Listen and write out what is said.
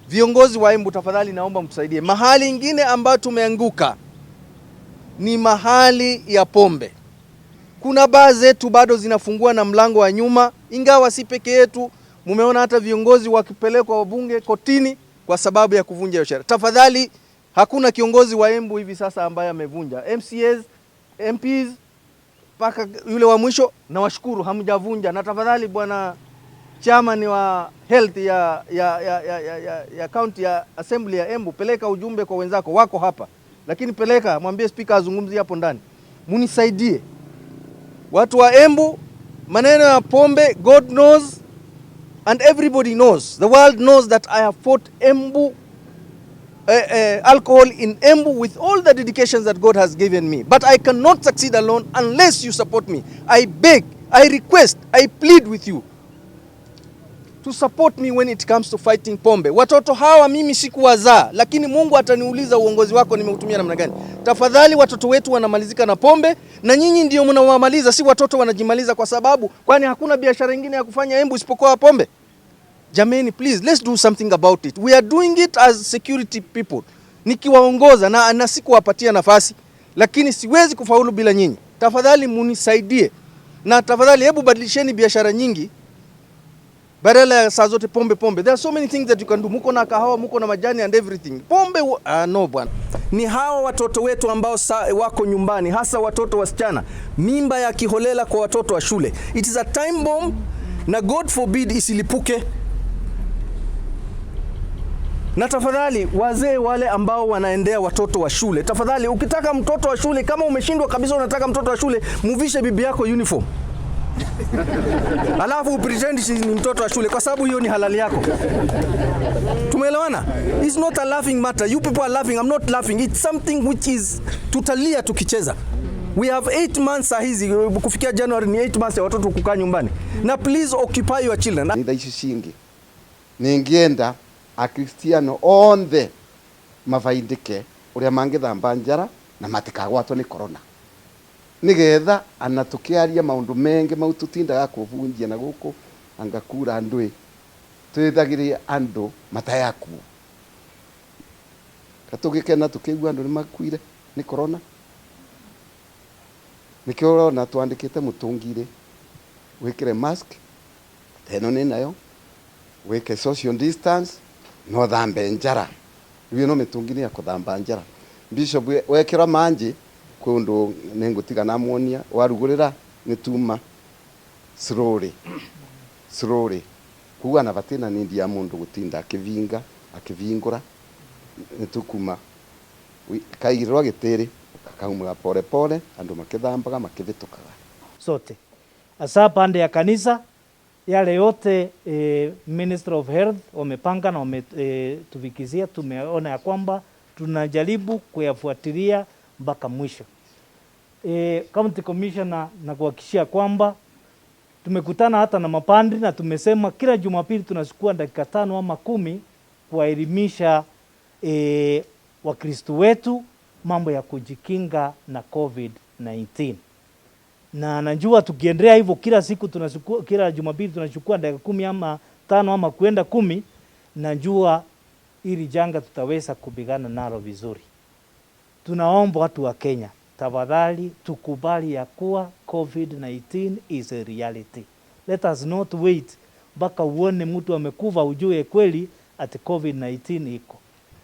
Viongozi wa Embu, tafadhali naomba mtusaidie. Mahali ingine ambayo tumeanguka ni mahali ya pombe. Kuna baa zetu bado zinafungua na mlango wa nyuma, ingawa si peke yetu. Mumeona hata viongozi wakipelekwa wabunge kotini kwa sababu ya kuvunja hiyo sheria. Tafadhali, hakuna kiongozi wa Embu hivi sasa ambaye amevunja. MCAs, MPs mpaka yule wa mwisho, nawashukuru hamjavunja. Na tafadhali bwana chairman wa health ya county ya assembly ya Embu, peleka ujumbe kwa wenzako wako hapa, lakini peleka, mwambie speaker azungumzie hapo ndani, munisaidie watu wa Embu. Maneno ya pombe, God knows and everybody knows, the world knows that I have fought Embu alcohol in Embu with all the dedications that God has given me. But I cannot succeed alone unless you support me. I beg, I request, I plead with you to support me when it comes to fighting pombe. Watoto hawa mimi sikuwazaa, lakini Mungu ataniuliza uongozi wako nimeutumia namna gani. Tafadhali, watoto wetu wanamalizika na pombe, na nyinyi ndio mnawamaliza, si watoto wanajimaliza, kwa sababu kwani hakuna biashara ingine ya kufanya Embu isipokuwa pombe? Jameni, please, let's do something about it. We are doing it as security people, nikiwaongoza na sikuwapatia nafasi, lakini siwezi kufaulu bila nyinyi. Tafadhali munisaidie, na tafadhali hebu badilisheni biashara nyingi badala ya saa zote pombe pombe. There are so many things that you can do. Muko na kahawa, muko na majani and everything. Pombe no bwana. Ni hawa watoto wetu ambao wako nyumbani, hasa watoto wasichana, mimba ya kiholela kwa watoto wa shule. It is a time bomb na God forbid isilipuke. Na tafadhali wazee wale ambao wanaendea watoto wa shule, tafadhali ukitaka mtoto wa shule, kama umeshindwa kabisa, unataka mtoto wa shule, muvishe bibi yako uniform alafu upretend ni mtoto wa shule, kwa sababu hiyo ni halali yako. Tumeelewana? It's not a laughing matter. You people are laughing. I'm not laughing. It's something which is tutalia tukicheza. We have 8 months saa hizi, kufikia January ni 8 months ya watoto kukaa nyumbani. Na please occupy your children. Nitha ici cingi ningienda Akristiano onthe mabaindike uria mangithamba njara na matikagwatwo ni corona, nigetha ana tukiaria maundu mengi mau tutindaga kuvunjia na guku anga kura ndui twithagirie andu matayakuo katugikena tukigua andu ni makuire ni corona. Nikio urona twandikite mutungire wikire mask teno ni nayo, wike social distance no thambe njara. Riu ino mitungi ni ya kuthamba njara. Bishop, wekira manji kwi undu ningutiga namuonia warugurira ni tuma slowly slowly kuga na vatina nindi ya mundu gutinda akivinga akivingura, nitukuma kaigirwa gitiri kakaumaga pole pole, andu makithambaga makivitukaga. Sote hasa pande ya kanisa, yale yote Minister of Health wamepanga na wametufikizia, tumeona ya kwamba tunajaribu kuyafuatilia mpaka mwisho. County Commissioner, na kuhakikishia kwamba tumekutana hata na mapandri na tumesema kila Jumapili tunachukua dakika 5 ama 10 kuwaelimisha Wakristo wetu mambo ya kujikinga na COVID-19, na najua tukiendelea hivyo kila siku tunachukua, kila Jumapili tunachukua dakika 10 ama 5 ama kuenda 10, najua ili janga tutaweza kupigana nalo vizuri. Tunaomba watu wa Kenya, tafadhali tukubali ya kuwa COVID-19 is a reality. Let us not wait mpaka uone mtu amekufa ujue kweli ati COVID-19 iko.